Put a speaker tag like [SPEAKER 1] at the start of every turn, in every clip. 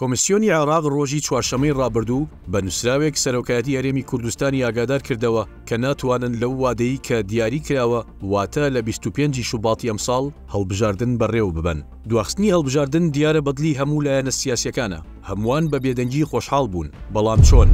[SPEAKER 1] کۆمیسیۆنی عێراق ڕۆژی چوارشەممەی ڕابردوو بە نووسراوێک سەرۆکایەتی هەرێمی کوردستانی ئاگادار کردەوە کە ناتوانن لەو وادەی کە دیاری کراوە واتە لە 25 ی شوباتی ئەمساڵ هەڵبژاردن بەڕێوە ببەن. دواخستنی هەڵبژاردن دیارە بەدڵی هەموو لایەنە سیاسیەکانە، هەمووان بە بێدەنگی خۆشحاڵ بوون، بەڵام چۆن؟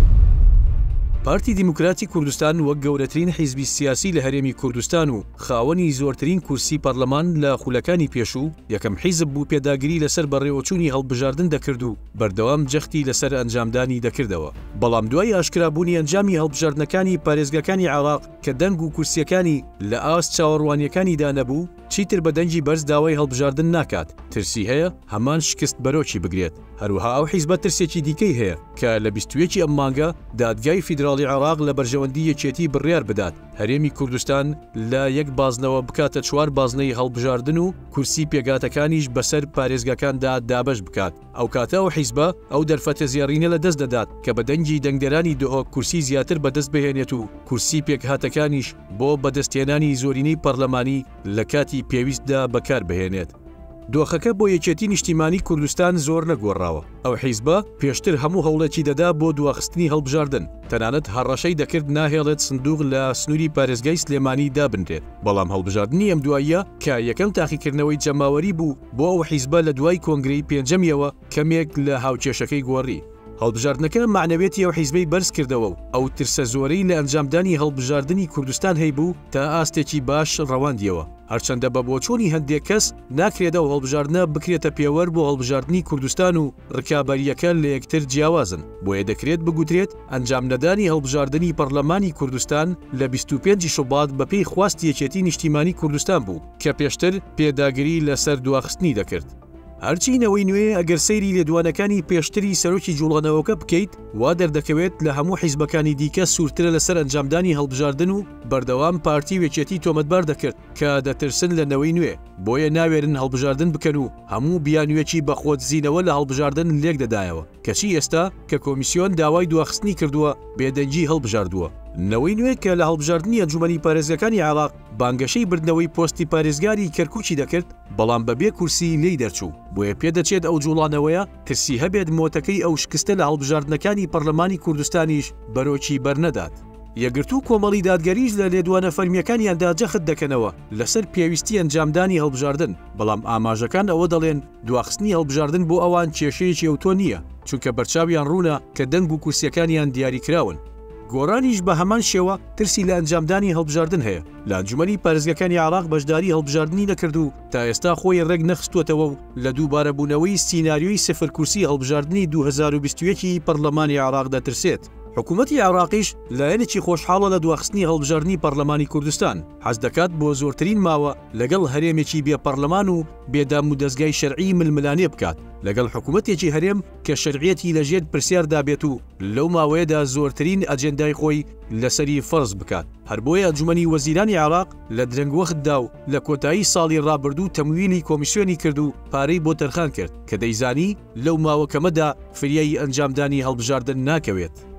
[SPEAKER 1] پارتی دیموکراتی کوردستان وەک گەورەترین حیزبی سیاسی لە هەرێمی کوردستان و خاوەنی زۆرترین کورسی پەرلەمان لە خولەکانی پێشوو، یەکەم حیزب بوو پێداگری لەسەر بەڕێوەچوونی هەڵبژاردن دەکرد و بەردەوام جەختی لەسەر ئەنجامدانی دەکردەوە. بەڵام دوای ئاشکرابوونی ئەنجامی هەڵبژاردنەکانی پارێزگاکانی عێراق کە دەنگ و کورسییەکانی لە ئاست چاوەڕوانییەکانیدا نەبوو، چیتر بە دەنگی بەرز داوای هەڵبژاردن ناکات، ترسی هەیە هەمان شکست بەرۆکی بگرێت. هەروەها ئەو حیزبە ترسێکی دیکەی هەیە کە لە 21 ی ئەم مانگە دادگای فیدراڵی عێراق لە بەرژەوەندی یەکێتی بڕیار بدات هەرێمی کوردستان لە یەک بازنەوە بکاتە چوار بازنەی هەڵبژاردن و کورسی پێکهاتەکانیش بەسەر پارێزگاکاندا دابەش بکات. ئەوکاتە ئەو حیزبە ئەو دەرفەتە زێڕینە لە دەست دەدات کە بە دەنگی دەنگدەرانی دهۆک کورسی زیاتر بەدەست بهێنێت و کورسی پێکهاتەکانیش بۆ بەدەستهێنانی زۆرینەی پەرلەمانی لە کاتی پێویستدا بەکار بهێنێت. دۆخەکە بۆ یەکێتی نیشتیمانی کوردستان زۆر نەگۆڕاوە. ئەو حیزبە پێشتر هەموو هەوڵێکی دەدا بۆ دواخستنی هەڵبژاردن، تەنانەت هەڕەشەی دەکرد ناهێڵێت سندوق لە سنووری پارێزگای سلێمانی دابنرێت، بەڵام هەڵبژاردنی ئەم دواییە کە یەکەم تاقیکردنەوەی جەماوەری بوو بۆ ئەو حیزبە لە دوای کۆنگرەی پێنجەمیەوە کەمێک لە هاوکێشەکەی گۆڕی. هەڵبژاردنەکە مەعنەویەتی ئەو حیزبەی بەرز کردەوە و ئەو ترسە زۆرەی لە ئەنجامدانی هەڵبژاردنی کوردستان هەیبوو تا ئاستێکی باش ڕەواندیەوە. هەرچەندە بە بۆچوونی هەندێک کەس ناکرێت ئەو هەڵبژاردنە بکرێتە پێوەر بۆ هەڵبژاردنی کوردستان و ڕکابەرییەکە لە یەکتر جیاوازن، بۆیە دەکرێت بگوترێت ئەنجامنەدانی هەڵبژاردنی پەڕلەمانی کوردستان لە 25 ی شوبات بەپێی خواستی یەکێتی نیشتیمانی کوردستان بوو کە پێشتر پێداگری لەسەر دواخستنی دەکرد. هەرچی نەوەی نوێیە ئەگەر سەیری لێدوانەکانی پێشتری سەرۆکی جوڵانەوەکە بکەیت وا دەردەکەوێت لە هەموو حیزبەکانی دیکە سوورترە لەسەر ئەنجامدانی هەڵبژاردن و بەردەوام پارتی و یەکێتی تۆمەتبار دەکرد کە دەترسن لە نەوەی نوێ بۆیە ناوێرن هەڵبژاردن بکەن و هەموو بیانویەکی بە خۆدزینەوە لە هەڵبژاردن لێکدەدایەوە کەچی ئێستا کە کۆمیسیۆن داوای دواخستنی کردووە بێدەنگی هەڵبژاردووە. نەوەی نوێ کە لە هەڵبژاردنی ئەنجومەنی پارێزگاکانی عێراق بانگەشەی بردنەوەی پۆستی پارێزگاری کەرکوکی دەکرد، بەڵام بە بێ کورسی لێی دەرچوو، بۆیە پێدەچێت ئەو جوڵانەوەیە ترسی هەبێت مۆتەکەی ئەو شکستە لە هەڵبژاردنەکانی پەرلەمانی کوردستانیش بەرۆکی بەرنەدات. یەکگرتوو و کۆمەڵی دادگەریش لە لێدوانە فەرمییەکانیاندا جەخت دەکەنەوە لەسەر پێویستی ئەنجامدانی هەڵبژاردن، بەڵام ئاماژەکان ئەوە دەڵێن دواخستنی هەڵبژاردن بۆ ئەوان کێشەیەکی ئەوتۆ نییە، چونکە بەرچاویان ڕوونە کە دەنگ و کورسییەکانیان دیاریکراون. گۆڕانیش بە هەمان شێوە ترسی لە ئەنجامدانی هەڵبژاردن هەیە، لە ئەنجومەنی پارێزگاکانی عێراق بەشداری هەڵبژاردنی نەکرد و تا ئێستا خۆی ڕێک نەخستووەتەوە و لە دووبارەبوونەوەی سیناریۆی سفر کورسی هەڵبژاردنی 2021 ی پەرلەمانی عێراق دەترسێت. حکومەتی عێراقیش لایەنێکی خۆشحاڵە لە دواخستنی هەڵبژاردنی پەرلەمانی کوردستان، حەز دەکات بۆ زۆرترین ماوە لەگەڵ هەرێمێکی بێ پەرلەمان و بێ دامودەزگای شەرعی ململانێ بکات لەگەڵ حکومەتێکی هەرێم کە شەرعیەتی لەژێر پرسیاردا بێت و لەو ماوەیەدا زۆرترین ئەجێندای خۆی لەسەری فەرز بکات. هەر بۆیە ئەنجومەنی وەزیرانی عێراق لە درەنگوەختدا و لە کۆتایی ساڵی ڕابردوو تەمویلی کۆمیسیۆنی کرد و پارەی بۆ تەرخان کرد کە دەیزانی لەو ماوە کەمەدا فریای ئەنجامدانی هەڵبژاردن ناکەوێت.